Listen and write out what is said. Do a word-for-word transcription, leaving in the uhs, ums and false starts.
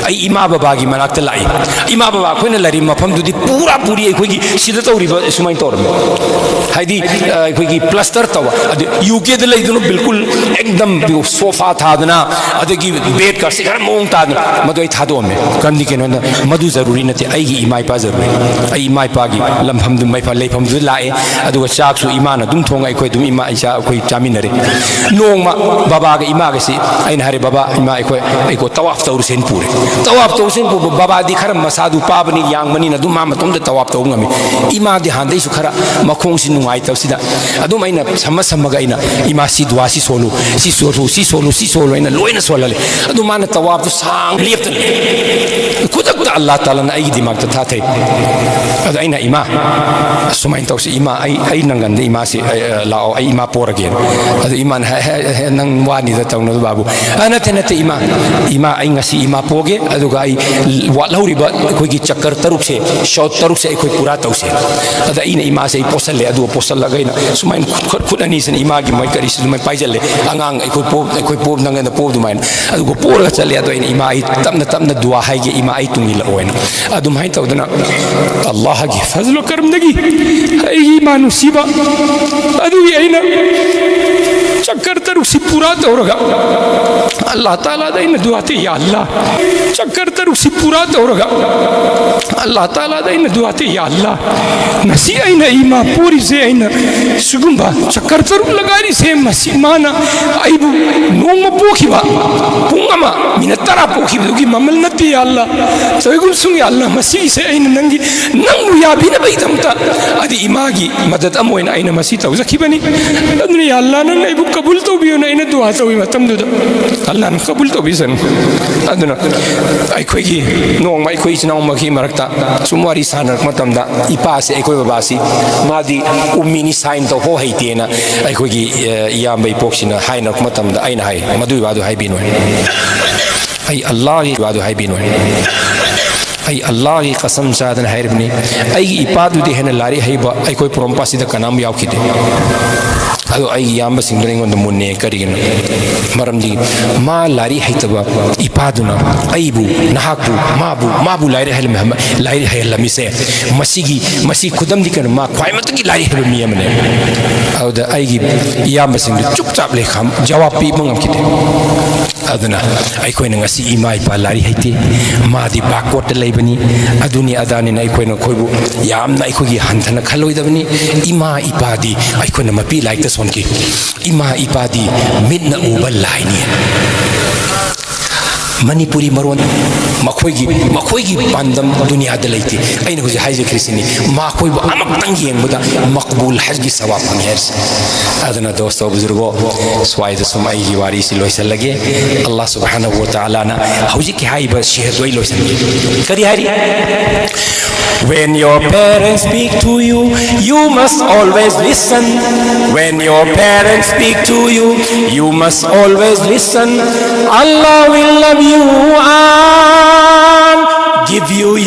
ꯑꯩ ꯏꯃꯥ ꯕꯕꯥꯒꯤ ꯃꯅꯥꯛꯇ ꯂꯥꯛꯏ꯫ ꯏꯃꯥ ꯕꯕꯥ ꯑꯩꯈꯣꯏꯅ ꯂꯩꯔꯤꯕ ꯃꯐꯝꯗꯨꯗꯤ ꯄꯨꯔꯥ ꯄꯨꯔꯤ ꯑꯩꯈꯣꯏꯒꯤ ꯁꯤꯗ ꯇꯧꯔꯤꯕ ꯁꯨꯃꯥꯏꯅ ꯇꯧꯔꯝꯃꯤ꯫ ꯍꯥꯏꯗꯤ, ꯑ, ꯑꯩꯈꯣꯏꯒꯤ ꯄ꯭ꯂꯁꯇꯔ ꯇꯧꯕ, ꯑꯗꯨ ꯌꯨ ꯀꯦꯗ ꯂꯩꯗꯨꯅ ꯕꯤꯜꯀꯨꯜ ꯑꯦꯛꯗꯝ ꯁꯣꯐꯥ ꯊꯥꯗꯅ, ꯑꯗꯒꯤ ꯕꯦꯗꯀꯁꯤ ꯈꯔ ꯃꯑꯣꯡ ꯇꯥꯗꯅ, ꯃꯗꯨ ꯑꯩ ꯊꯥꯗꯣꯛꯑꯝꯃꯤ꯫ ꯀꯔꯝꯗꯤ ꯀꯩꯅꯣꯗ, ꯃꯗꯨ ꯖꯔꯨꯔꯤ ꯅꯠꯇꯦ꯫ ꯑꯩꯒꯤ ꯏꯃꯥ ꯏꯄꯥ ꯖꯔꯨꯔꯤ꯫ ꯑꯩ ꯏꯃꯥ ꯏꯄꯥꯒꯤ ꯂꯝꯐꯝꯗꯨ, ꯃꯩꯐ-, ꯂꯩꯐꯝꯗꯨꯗ ꯂꯥꯛꯑꯦ꯫ ꯑꯗꯨꯒ ꯆꯥꯛꯁꯨ ꯏꯃꯥꯅ ꯑꯗꯨꯝ ꯊꯣꯡꯉ ꯑꯩꯈꯣꯏ ꯑꯗꯨꯝ ꯏꯃꯥ ꯏꯆꯥ ꯑꯩꯈꯣꯏ ꯆꯥꯃꯤꯟꯅꯔꯦ꯫ ꯅꯣꯡꯃ ꯕꯕꯥꯒ ꯏꯃꯥꯒꯁꯤ ꯑꯩꯅ ꯍꯥꯏꯔꯦ, "ꯕꯕꯥ, ꯏꯃꯥ, ꯑꯩꯈꯣꯏ, ꯑꯩꯀꯣ ꯇꯋꯥꯐ ꯇꯧꯔꯨꯁꯦꯅ ꯄꯨꯔꯦ꯫" ꯇꯋꯥꯐ ꯇꯧꯔꯨꯁꯦꯅ ꯄꯨꯕ ꯕꯕꯥꯗꯤ ꯈꯔ ꯃꯁꯥꯗꯨ ꯄꯥꯕꯅꯤ, ꯌꯥꯡꯕꯅꯤꯅ ꯑꯗꯨꯝ ꯃꯥ ꯃꯇꯣꯝꯗ ꯇꯋꯥꯐ ꯇꯧꯕ ꯉꯝꯃꯤ꯫ ꯏꯃꯥꯗꯤ ꯍꯥꯟꯅꯗꯩꯁꯨ ꯈꯔ ꯃꯈꯣꯡꯁꯤ ꯅꯨꯡꯉꯥꯏꯇꯕꯁꯤꯗ ꯑꯗꯨꯝ ꯑꯩꯅ ꯁꯝꯃ ꯁꯝꯃꯒ ꯑꯩꯅ, "ꯏꯃꯥ, ꯁꯤ ꯗꯨꯋꯥꯁꯤ ꯁꯣꯜꯂꯨ, ꯁꯤ ꯁꯣꯜꯂꯨ, ꯁꯤ ꯁꯣꯜꯂꯨ, ꯁꯤ ꯁꯣꯜꯂꯨ", ꯑꯩꯅ ꯂꯣꯏꯅ ꯁꯣꯜꯍꯜꯂꯦ꯫ ꯑꯗꯨ ꯃꯥꯅ ꯇꯋꯥꯐꯇꯨ ꯁꯥꯡ ꯂꯦꯞꯇꯅ, ꯈꯨꯗꯛꯇ ꯑꯜꯂꯥꯍ ꯇꯥꯂꯥꯅ ꯑꯩꯒꯤ ꯗꯤꯃꯥꯛꯇ ꯊꯥꯊꯩ꯫ ꯑꯗ ꯑꯩꯅ, "ꯏꯃꯥ, ꯑꯁꯨꯃꯥꯏꯅ ꯇꯧꯁꯤ ꯏꯃꯥ, ꯑꯩ, ꯑꯩ ꯅꯪꯒꯟꯗ ꯏꯃꯥꯁꯤ, ꯑ, ꯑ, ꯂꯥꯛꯑꯣ, ꯑꯩ ꯏꯃꯥ ꯄꯣꯔꯒꯦꯅ꯫" ꯑꯗ ꯏꯃꯥꯅ, "ꯍꯦ, ꯍꯦ, ꯍꯦ, ꯅꯪ ꯋꯥꯅꯤꯗ ꯇꯧꯅꯨ ꯕꯥꯕꯨ꯫" "ꯑ, ꯅꯠꯇꯦ, ꯅꯠꯇꯦ ꯏꯃꯥ, ꯏꯃꯥ, ꯑꯩ ꯉꯁꯤ ꯏꯃꯥ ꯄꯣꯒꯦ, ꯑꯗꯨꯒ ꯑꯩ ꯋꯥꯠꯍꯧꯔꯤꯕ ꯑꯩꯈꯣꯏꯒꯤ ꯆꯀꯔ ꯇꯔꯨꯛꯁꯦ, ꯁꯣꯠ ꯇꯔꯨꯛꯁꯦ ꯑꯩꯈꯣꯏ ꯄꯨꯔꯥ ꯇꯧꯁꯦ꯫" ꯑꯗ ꯑꯩꯅ ꯏꯃꯥꯁꯦ ꯑꯩ ꯄꯣꯁꯜꯂꯦ꯫ ꯑꯗꯨꯒ ꯄꯣꯁꯜꯂꯒ ꯑꯩꯅ ꯁꯨꯃꯥꯏꯅ ꯈꯨꯠ, ꯈꯨꯠ, ꯈꯨꯠ ꯑꯅꯤꯁꯤꯅ ꯏꯃꯥꯒꯤ ꯃꯣꯏ ꯀꯔꯤꯁꯤ ꯑꯗꯨꯃꯥꯏꯅ ꯄꯥꯏꯁꯜꯂꯦ꯫ ꯑꯉꯥꯡ ꯑꯩꯈꯣꯏ ꯄꯣꯞ, ꯑꯩꯈꯣꯏ ꯄꯣꯞ ꯅꯪꯒꯅ ꯄꯣꯞ ꯑꯗꯨꯃꯥꯏꯅ꯫ ꯑꯗꯨꯒ ꯄꯣꯔꯒ ꯆꯠꯂꯦ꯫ ꯑꯗꯣ ꯑꯩꯅ, "ꯏꯃꯥ, ꯑꯩ ꯇꯞꯅ ꯇꯞꯅ ꯗꯨꯋꯥ ꯍꯥꯏꯒꯦ, ꯏꯃꯥ, ꯑꯩ ꯇꯨꯡ ꯏꯜꯂꯛꯑꯣꯅ꯫" ꯑꯗꯨꯃꯥꯏꯅ ꯇꯧꯗꯅ ꯑꯜꯂꯥꯍꯒꯤ ꯐꯖꯂꯨ ꯀꯔꯝꯗꯒꯤ ꯑꯩꯒꯤ ꯏꯃꯥ ꯅꯨꯡꯁꯤꯕ ꯑꯗꯨꯒꯤ ꯑꯩꯅ ꯆꯀꯔ ꯇꯔꯨꯛꯁꯤ ꯄꯨꯔꯥ ꯇꯧꯔꯒ ꯑꯜꯂꯥꯍ ꯇꯥꯂꯥꯗ ꯑꯩꯅ ꯗꯨꯋꯥ ꯇꯧꯏ, "ꯌꯥ ꯑꯜꯂꯥꯍ, ꯆꯀꯔ ꯇꯔꯨꯛꯁꯤ ꯄꯨꯔꯥ ꯇꯧꯔꯒ ꯑꯜꯂꯥꯍ ꯇꯥꯂꯥꯗ ꯑꯩꯅ ꯗꯨꯋꯥ ꯇꯧꯏ, ꯌꯥ ꯑꯜꯂꯥꯍ, ꯉꯁꯤ ꯑꯩꯅ ꯏꯃꯥ ꯄꯣꯔꯤꯁꯦ, ꯑꯩꯅ ꯁꯤꯒꯨꯝꯕ ꯆꯀꯔ ꯇꯔꯨꯛ ꯂꯒꯥꯔꯤꯁꯦ, ꯃꯁꯤ ꯃꯥꯅ ꯑꯩꯕꯨ ꯅꯣꯡꯃ ꯄꯣꯛꯈꯤꯕ, ꯄꯨꯡ ꯑꯃ ꯃꯤꯅꯠ ꯇꯔꯥ ꯄꯣꯛꯈꯤꯕꯗꯨꯒꯤ ꯃꯃꯜ ꯅꯠꯇꯦ, ꯌꯥ ꯑꯜꯂꯥꯍ꯫ ꯇꯧꯏꯒꯨꯝꯁꯨꯡ, ꯌꯥ ꯑꯜꯂꯥꯍ, ꯃꯁꯤꯁꯦ ꯑꯩꯅ ꯅꯪꯒꯤ, ꯅꯪꯕꯨ ꯌꯥꯕꯤꯅꯕꯒꯤꯗꯃꯛꯇ ꯑꯗꯤ ꯏꯃꯥꯒꯤ ꯃꯗꯠ ꯑꯃ ꯑꯣꯏꯅ ꯑꯩꯅ ꯃꯁꯤ ꯇꯧꯖꯈꯤꯕꯅꯤ꯫ ꯑꯗꯨꯅ ꯌꯥ ꯑꯜꯂꯥꯍ, ꯅꯪꯅ ꯑꯩꯕꯨ ꯀꯕꯨꯜ ꯇꯧꯕꯤꯌꯨꯅ ꯑꯩꯅ ꯗꯨꯋꯥ ꯇꯧꯏ ꯃꯇꯝꯗꯨꯗ ꯑꯜꯂꯥꯍꯅ ꯀꯕꯨꯜ ꯇꯧꯕꯤꯁꯅꯨ꯫" ꯑꯗꯨꯅ ꯑꯩꯈꯣꯏꯒꯤ ꯅꯣꯡꯃ ꯑꯩꯈꯣꯏ ꯏꯆꯤꯟ ꯏꯅꯥꯎ ꯑꯃꯒꯤ ꯃꯔꯛꯇ ꯁꯨꯝ ꯋꯥꯔꯤ ꯁꯥꯟꯅꯔꯛꯄ ꯃꯇꯝꯗ ꯏꯄꯥꯁꯦ, ꯑꯩꯈꯣꯏ ꯕꯕꯥꯁꯤ, ꯃꯥꯗꯤ ꯎꯝꯃꯤꯅꯤ, ꯁꯥꯏꯟ ꯇꯧꯍꯧ ꯍꯩꯇꯦꯅ ꯑꯩꯈꯣꯏꯒꯤ, ꯑ, ꯏꯌꯥꯝꯕ ꯏꯄꯣꯛꯁꯤꯅ ꯍꯥꯏꯅꯔꯛꯄ ꯃꯇꯝꯗ ꯑꯩꯅ ꯍꯥꯏ, "ꯃꯗꯨꯒꯤ ꯋꯥꯗꯨ ꯍꯥꯏꯕꯤꯅꯨ꯫ ꯑꯩ ꯑꯜꯂꯥꯍꯒꯤ ꯋꯥꯗꯨ ꯍꯥꯏꯕꯤꯅꯨ꯫ ꯑꯩ ꯑꯜꯂꯥꯍꯒꯤ ꯀꯁꯝ ꯆꯥꯗꯅ ꯍꯥꯏꯔꯤꯕꯅꯤ, ꯑꯩꯒꯤ ꯏꯄꯥꯗꯨꯗꯤ ꯍꯦꯟꯅ ꯂꯥꯏꯔꯤꯛ ꯍꯩꯕ ꯑꯩꯈꯣꯏ ꯄꯣꯔꯣꯝꯄꯥꯠꯁꯤꯗ ꯀꯅꯥꯝ ꯌꯥꯎꯈꯤꯗꯦ꯫ ꯑꯗꯣ ꯑꯩꯒꯤ ꯏꯌꯥꯝꯕꯁꯤꯡꯗꯨꯅ ꯑꯩꯉꯣꯟꯗ ꯃꯨꯟꯅꯩ꯫ ꯀꯔꯤꯒꯤꯅꯣ? ꯃꯔꯝꯗꯤ ꯃꯥ ꯂꯥꯏꯔꯤꯛ ꯍꯩꯇꯕ ꯏꯄꯥꯗꯨꯅ ꯑꯩꯕꯨ, ꯅꯍꯥꯛꯄꯨ, ꯃꯥꯕꯨ, ꯃꯥꯕꯨ ꯂꯥꯏꯔꯤꯛ ꯍꯩꯍꯜꯂꯝꯃꯤ-, ꯂꯥꯏꯔꯤꯛ ꯍꯩꯍꯜꯂꯝꯃꯤꯁꯦ, ꯃꯁꯤꯒꯤ, ꯃꯁꯤ ꯈꯨꯗꯝꯗꯤ ꯀꯩꯅꯣ? ꯃꯥ ꯈ꯭ꯋꯥꯏ ꯃꯊꯛꯀꯤ ꯂꯥꯏꯔꯤꯛ ꯍꯩꯕ ꯃꯤ ꯑꯃꯅꯦ꯫ ꯑꯗꯨꯗ ꯑꯩꯒꯤ ꯏꯌꯥꯝꯕꯁꯤꯡꯗꯨ ꯆꯨꯞ ꯆꯥꯞ ꯂꯩꯈꯝ, ꯖꯋꯥꯕ ꯄꯤꯕ ꯉꯝꯈꯤꯗꯦ꯫ ꯑꯗꯨꯅ ꯑꯩꯈꯣꯏꯅ ꯉꯁꯤ ꯏꯃꯥ ꯏꯄꯥ ꯂꯥꯏꯔꯤꯛ ꯍꯩꯇꯦ, ꯃꯥꯗꯤ ꯕꯥꯛꯋꯥꯔꯗꯇ ꯂꯩꯕꯅꯤ, ꯑꯗꯨꯅꯤ ꯑꯗꯥꯅꯤꯅ ꯑꯩꯈꯣꯏꯅ ꯑꯩꯈꯣꯏꯕꯨ ꯌꯥꯝꯅ ꯑꯩꯈꯣꯏꯒꯤ ꯍꯟꯊꯅ ꯈꯜꯂꯣꯏꯗꯕꯅꯤ꯫ ꯏꯃꯥ ꯏꯄꯥꯗꯤ ꯑꯩꯈꯣꯏꯅ ꯃꯄꯤ ꯂꯥꯏꯔꯤꯛꯇ ꯁꯣꯟꯈꯤ꯫ ꯏꯃꯥ ꯏꯄꯥꯗꯤ ꯃꯤꯠꯅ ꯎꯕ ꯂꯥꯏꯅꯤ꯫ ꯃꯅꯤꯄꯨꯔꯤ ꯃꯔꯣꯟ, ꯃꯈꯣꯏꯒꯤ, ꯃꯈꯣꯏꯒꯤ ꯄꯥꯟꯗꯝ ꯗꯨꯅꯤꯌꯥꯗ ꯂꯩꯇꯦ꯫ ꯑꯩꯅ ꯍꯧꯖꯤꯛ ꯍꯥꯏꯖꯈ꯭ꯔꯤꯁꯤꯅꯤ, ꯃꯈꯣꯏꯕꯨ ꯑꯃꯨꯛꯇꯪ ꯌꯦꯡꯕꯗ ꯃꯛꯕꯨꯜ ꯍꯖꯒꯤ ꯁꯋꯥꯕ ꯐꯪꯉꯤ ꯍꯥꯏꯔꯤꯁꯦ꯫ ꯑꯗꯨꯅ ꯗꯣꯁꯇꯣ ꯕꯨꯖꯨꯔꯒꯣ, ꯁ꯭ꯋꯥꯏꯗ ꯁꯨꯝ ꯑꯩꯒꯤ ꯋꯥꯔꯤꯁꯤ ꯂꯣꯏꯁꯤꯜꯂꯒꯦ꯫ ꯑꯜꯂꯥꯍ ꯁꯨꯕꯍꯥꯅꯍꯨ ꯋ ꯇꯥꯂꯥꯅ ꯍꯧꯖꯤꯛꯀꯤ ꯍꯥꯏꯔꯤꯕ ꯁꯤꯍꯔꯗꯣ ꯑꯩ ꯂꯣꯏꯁꯤꯜꯂꯒꯦ꯫ ꯀꯔꯤ ꯍꯥꯏꯔꯤ? When your parents speak to you, you must always listen. When your parents speak to you, you must always listen. Allah will love you and give you